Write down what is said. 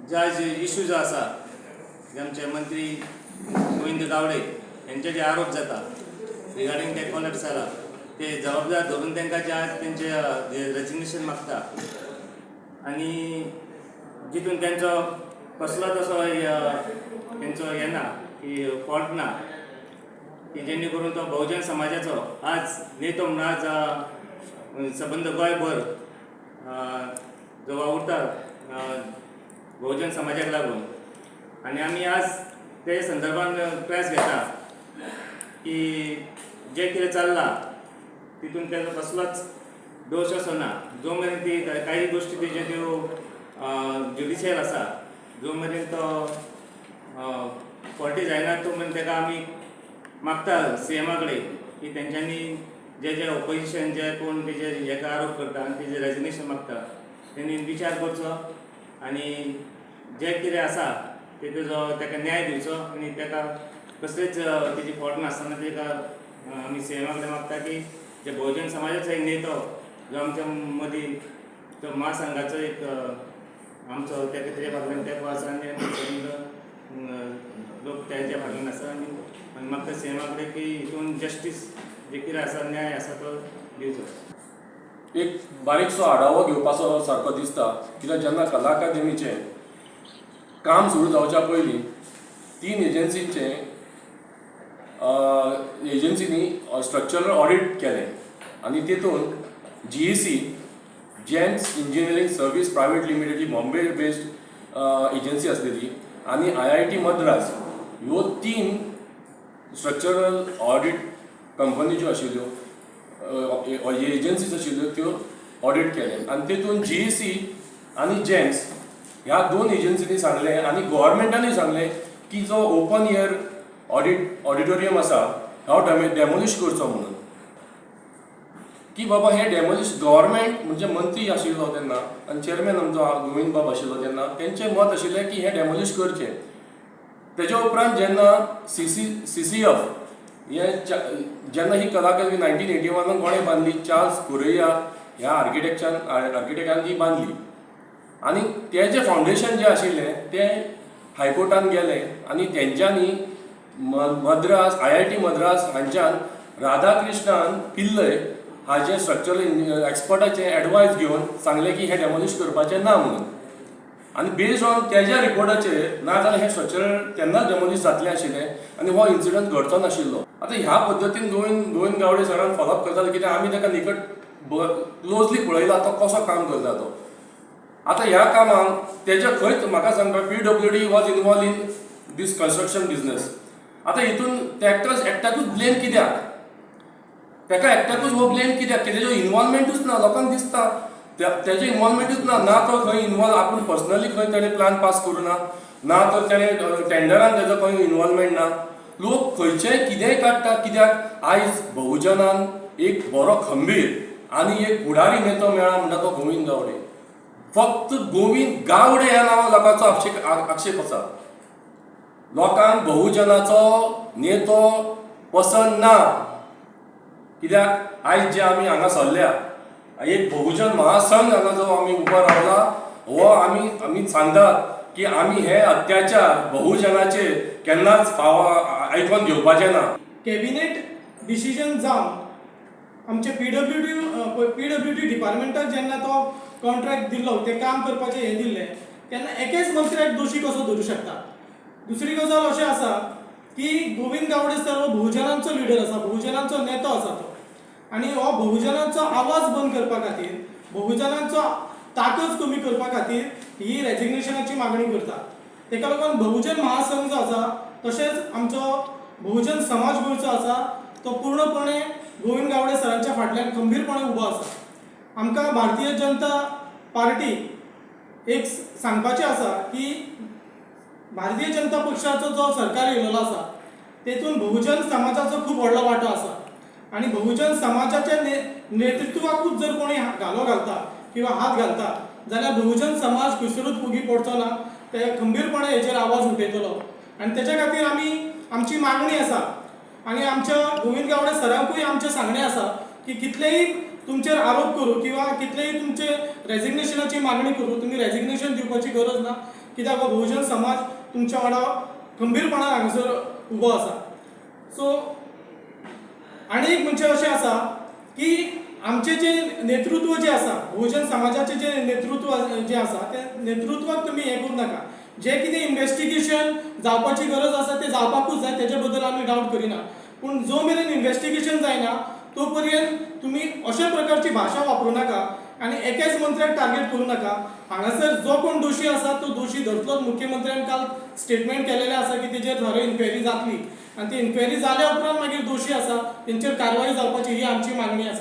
जे आज इशू जो आसा, जे आमचे मंत्री गोविंद गावडे यांचे जे आरोप जाता रिगार्डींग ते कोलॅप्स जाला, ते जबाबदार धरून तांकां जे आज तेंचे रेजिग्नेशन मागता आनी जितून तेंचो कसलोच असो तेंचो हें ना की फॉल्ट ना की जेणे करून तो बहुजन समाजाचो आज नेतो म्हणून आज सबंद गोंयभर जो वावुरता बहुजन समाजाक लागून. आनी आमी आज ते संदर्भान प्रेस घेता की जें कितें चल्लां तितून तेजो कसलोच दोश असो ना. जो मेरेन ती काही गोश्टी तेज्यो त्यो ज्युडिशियल आसा, जो मेरेन तो फॉल्टी जायना तो मेरेन ताका आमी मागता सीएमा कडेन की तेंच्यांनी जे जे ओपोजिशन जे कोण तेजेर हेका आरोप करता आनी तेजेर रेजिग्नेशन मागता, तेणी विचार करचो आनी जें कितें आसा ते तेजो ताका न्याय दिवचो आनी ताका कसलेच तेजी फॉल्ट नासतना ताका आमी सीएमा कडेन मागता की जे बहुजन समाजाचो एक नेतो जो आमच्या मदीं तो महासंघाचो एक आमचो ताका तेज्या फाटल्यान तेंको आसा आनी सबंद लोक तेज्या फाटल्यान आसा. आनी आमी मागता सीएमा कडेन की हितून जस्टीस जे कितें आसा, न्याय आसा तो दिवचो. एक बारीकसो आढावो घेवपाचो सारको दिसता, कित्याक जेन्ना कला अकादमीचें काम सुरू जावच्या पयलीं तीन एजन्सींनी स्ट्रक्चरल ऑडीट केलें आनी तितून GEC, James engineering service private limited ही बॉम्बे बेस्ड एजन्सी आसलेली आनी आयआयटी मद्रास, ह्यो तीन स्ट्रक्चरल ऑडीट कंपनी ज्यो आशिल्ल्यो, एजन्सीज आशिल्ल्यो, त्यो ऑडीट केले. आनी तितून जीईसी आनी जेम्स ह्या दोन एजन्सींनी सांगलें आनी गोवोरमेंटानूय सांगलें की जो ओपन एयर ऑडिटोरियम आसा हो डेमोलिश करचो म्हणून, की बाबा हे डेमोलिश गव्हर्मेंट म्हणजे मंत्री आशिल्लो तेन्ना आनी चेअरमॅन आमचो गोविंद बाब आशिल्लो तेन्ना, तेंचें मत आशिल्लें की हें डेमोलिश करचें. तेज्या उपरांत जेन्ना सीसीएफ हे जेन्ना ही कला अकादमी 1981 कोणें बांदली, चार्ल्स कुरैया ह्या आर्किटेक्टान ती बांदली आनी तेजें फावंडेशन जें आशिल्लें तें हायकोर्टान गेलें आनी तेंच्यांनी मद्रास, आयआयटी मद्रास हांच्यान राधाकृष्णन पिल्लय हाजे स्ट्रक्चरल एक्सपर्टाचे एडवायस घेवन सांगलें की हें डेमोलिश करपाचें ना म्हणून. आनी बेज्ड ऑन तेज्या रिपोर्टाचेर, ना जाल्यार हें स्ट्रक्चर तेन्नाच डेमोलिश जातलें आशिल्लें आनी हो इन्सिडंट घडचो नाशिल्लो. आतां ह्या पद्दतीन गोविंद गोविंद गावडे सरान फॉलोअप करताले, कित्याक आमी ताका निकट क्लोजली पळयला तो कसो काम करता तो. आतां ह्या कामाक तेज्या खंयच म्हाका सांगता, PWD was involve in this construction business. आतां हितून तेकाच एकट्याकूच ब्लेम कित्याक? ताका एकट्याकूच हो ब्लेम कित्याक की तेजो इन्वॉल्वमेंटूच ना? लोकांक दिसता तेजें इन्वॉल्वमेंटूच ना. ना तो खंय इन्वॉल्व आपूण पर्सनली खंय तेणें प्लान पास करूं ना, ना तर तेणें टेंडरान तेजो खंय इन्वॉल्वमेंट ना. लोक खंयचेय कितेंय काडटा, कित्याक आयज बहुजनान एक बरो खंबीर आनी एक फुडारी नेतो मेळ्ळा म्हणटा तो गोविंद गावडे. फक्त गोविंद गावडे ह्या नांवान लोकांचो आक्षेप आसा. लोकांक बहुजनाचो नेतो पसंत ना, कित्याक आयज जे आमी हांगा सरल्या, एक बहुजन महासंघ हांगा जो आमी उबो रावला, हो आमी सांगतात की आमी हे अत्याचार बहुजनाचेर केन्नाच फावो आयकोन घेवपाचे ना. कॅबिनेट डिसिजन जावन आमचे पीडब्ल्यूडी डिपार्टमेंटाक जेन्ना तो कॉन्ट्रॅक्ट दिल्लो, तें काम करपाचें हें दिल्लें, तेन्ना एकेच मंत्र्याक दोशी कसो धरूं शकता? दुसरी गजाल अशें आसा की गोविंद गावडे सर हो बहुजनांचो लिडर आसा, बहुजनांचो नेतो आसा तो आनी हो बहुजनांचो आवाज बंद करपा खातीर, बहुजनांचो ताकद कमी करपा खातीर ही रेजिग्नेशनाची मागणी करता. तेका लागून बहुजन महासंघ जो आसा, तशेंच आमचो बहुजन समाज गोंयचो आसा, तो पूर्णपणे गोविंद गावडे सरांच्या फाटल्यान खंबीरपणे उबो आसा. आमकां भारतीय जनता पार्टी एक सांगपाचें आसा की भारतीय जनता पक्षाचो जो सरकार येयलेलो आसा, तेतून बहुजन समाजाचो खूब व्हडलो वांटो आसा आनी बहुजन समाजाच्या नेतृत्वाकूच जर कोणी घालो घालता किंवा हात घालता जाल्यार बहुजन समाज खंयसरूच वोगी पडचो ना. ते खंबीरपणे हेचेर आवाज उठयतलो आनी तेच्या खातीर आमी आमची मागणी आसा आनी आमच्या गोविंद गावडे सरांकूय आमचें सांगणें आसा की कितलेय तुमचेर आरोप करूं किंवा कितलेय तुमचे रेजिग्नेशनाची मागणी करूं, तुमी रेजिग्नेशन दिवपाची गरज ना. कित्याक हो बहुजन समाज तुमच्या वांगडा खंबीरपणान हांगासर उबो आसा. सो आनी एक म्हणजे अशें आसा की आमचें जें नेतृत्व जें आसा, बहुजन समाजाचें जें नेतृत्व जें आसा, तें नेतृत्वाक तुमी हें करूं नाका. जें कितें इन्वेस्टिगेशन जावपाची गरज आसा तें जावपाकूच जाय, तेजे बद्दल आमी डावट करिना. पूण जो मेरेन इन्वेस्टिगेशन जायना तो पर्यंत तुमी अशा प्रकारची भाशा वापरूं नाका आनी एकाच मंत्र्याक टार्गेट करूं नाका. हांगासर जो कोण दोशी आसा तो दोशी धरतलोच. मुख्यमंत्र्यान काल स्टेटमेंट केलेलें आसा की तेजेर खरें इन्क्वायरी जातली आनी ती इन्क्वायरी जाल्या उपरांत मागीर दोशी आसा तेंचेर कारवाय जावपाची ही आमची मागणी आसा.